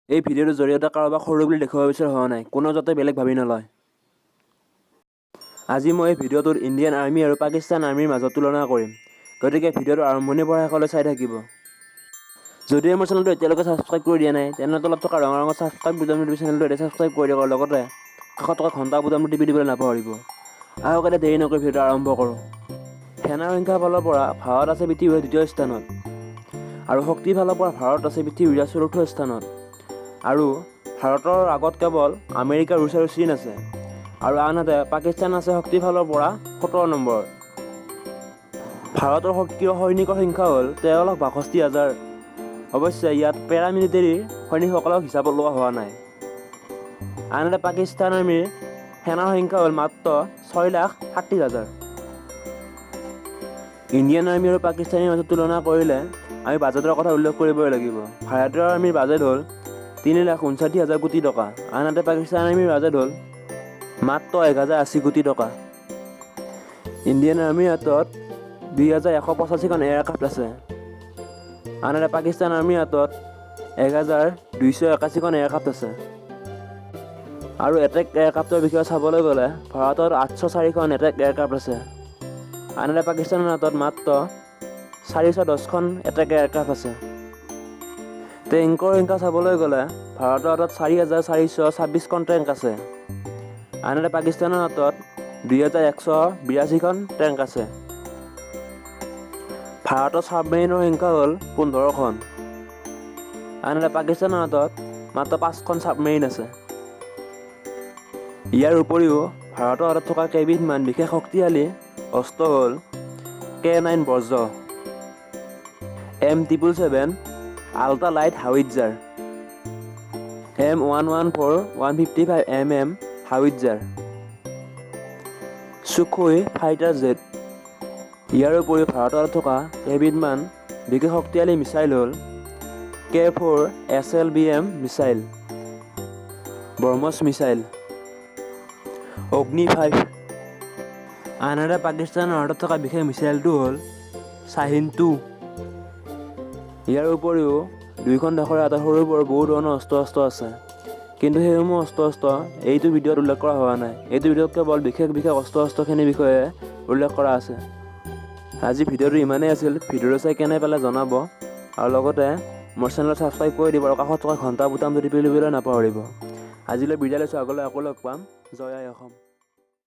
এই ভিডিঅ'টোৰ জৰিয়তে কাৰোবাক সৰু বুলি দেখুৱাব বিচৰা হোৱা নাই, কোনো যাতে বেলেগ ভাবি নলয়। আজি মই এই ভিডিঅ'টোত ইণ্ডিয়ান আৰ্মি আৰু পাকিস্তান আৰ্মিৰ মাজত তুলনা কৰিম। গতিকে ভিডিঅ'টো আৰম্ভণিৰ পৰা শেষলৈ চাই থাকিব। যদিহে মোৰ চেনেলটো এতিয়ালৈকে ছাবস্ক্ৰাইব কৰি দিয়া নাই, তেনেহ'লে তলত থকা ৰঙা ৰঙৰ ছাবস্ক্ৰাইব বুটামটো টিপি চেনেলটো এতিয়া ছাবস্ক্ৰাইব কৰি দিয়ক আৰু লগতে কাষত থকা ঘণ্টা বুটামটো টিপি দিবলৈ নাপাহৰিব। আহক, এতিয়া দেৰি নকৰি ভিডিঅ'টো আৰম্ভ কৰোঁ। সেনাৰ সংখ্যাৰ ফালৰ পৰা ভাৰত আছে পৃথিৱীৰ দ্বিতীয় স্থানত আৰু শক্তিৰ ফালৰ পৰা ভাৰত আছে পৃথিৱীৰ চতুৰ্থ স্থানত আৰু ভাৰতৰ আগত কেৱল আমেৰিকা, ৰুছ আৰু চীন আছে আৰু আনহাতে পাকিস্তান আছে শক্তিৰ ফালৰ পৰা 17 নম্বৰত। ভাৰতৰ সক্ৰিয় সৈনিকৰ সংখ্যা হ'ল 13,62,000। অৱশ্যে ইয়াত পেৰামিলিটেৰী সৈনিকসকলক হিচাপত লোৱা হোৱা নাই। আনহাতে পাকিস্তান আৰ্মীৰ সেনাৰ সংখ্যা হ'ল মাত্ৰ 6,37,000। ইণ্ডিয়ান আৰ্মী আৰু পাকিস্তানীৰ মাজত তুলনা কৰিলে আমি বাজেটৰ কথা উল্লেখ কৰিবই লাগিব। ভাৰতীয় আৰ্মীৰ বাজেট হ'ল 3,59,000 কোটি টকা, আনহাতে পাকিস্তান আৰ্মীৰ বাজেট হ'ল মাত্ৰ 1080 কোটি টকা। ইণ্ডিয়ান আৰ্মীৰ হাতত 2185খন এয়াৰক্ৰাফ্ট আছে, আনহাতে পাকিস্তান আৰ্মীৰ হাতত 1281খন এয়াৰক্ৰাফ্ট আছে। আৰু এটেক এয়াৰক্ৰাফ্টৰ বিষয়ে চাবলৈ গ'লে ভাৰতত 804খন এটেক এয়াৰক্ৰাফ্ট আছে, আনহাতে পাকিস্তানৰ হাতত মাত্ৰ 410খন এটেক এয়াৰক্ৰাফ্ট আছে। টেংকৰ সংখ্যা চাবলৈ গ'লে ভাৰতৰ হাতত 4426খন টেংক আছে, আনহাতে পাকিস্তানৰ হাতত 2182খন টেংক আছে। ভাৰতৰ ছাবমেৰিনৰ সংখ্যা হ'ল 15খন, আনহাতে পাকিস্তানৰ হাতত মাত্ৰ 5খন ছাবমেৰিন আছে। ইয়াৰ উপৰিও ভাৰতৰ হাতত থকা কেইবিধমান বিশেষ শক্তিশালী অস্ত্ৰ হ'ল K9 Vajra, M777 ultra light howitzer, M114 155 mm howitzer, Sukhoi fighter jet. ইয়াৰ উপৰিও ভাৰতৰ হাতত থকা কেইবিধমান বিশেষ শক্তিশালী মিছাইল হ'ল K4 SLBM missile, BrahMos missile, Agni 5। আনহাতে পাকিস্তানৰ হাতত থকা বিশেষ মিছাইলটো হ'ল শ্বাহিন 2। ইয়াৰ উপৰিও দুয়োখন দেশৰে হাতত সৰু বৰ বহু ধৰণৰ অস্ত্ৰ শস্ত্ৰ আছে, কিন্তু সেইসমূহ অস্ত্ৰ শস্ত্ৰ এইটো ভিডিঅ'ত উল্লেখ কৰা হোৱা নাই। এইটো ভিডিঅ'ত কেৱল বিশেষ বিশেষ অস্ত্ৰ শস্ত্ৰখিনিৰ বিষয়ে উল্লেখ কৰা আছে। আজি ভিডিঅ'টো ইমানেই আছিল। ভিডিঅ'টো চাই কেনে পালে জনাব আৰু লগতে মোৰ চেনেলত ছাবস্ক্ৰাইব কৰি দিব আৰু কাষত থকা ঘণ্টা বুটামটো টিপি ল'বলৈ নাপাহৰিব। আজিলৈ বিদায় লৈছোঁ, আগলৈ আকৌ লগ পাম। জয় আই অসম।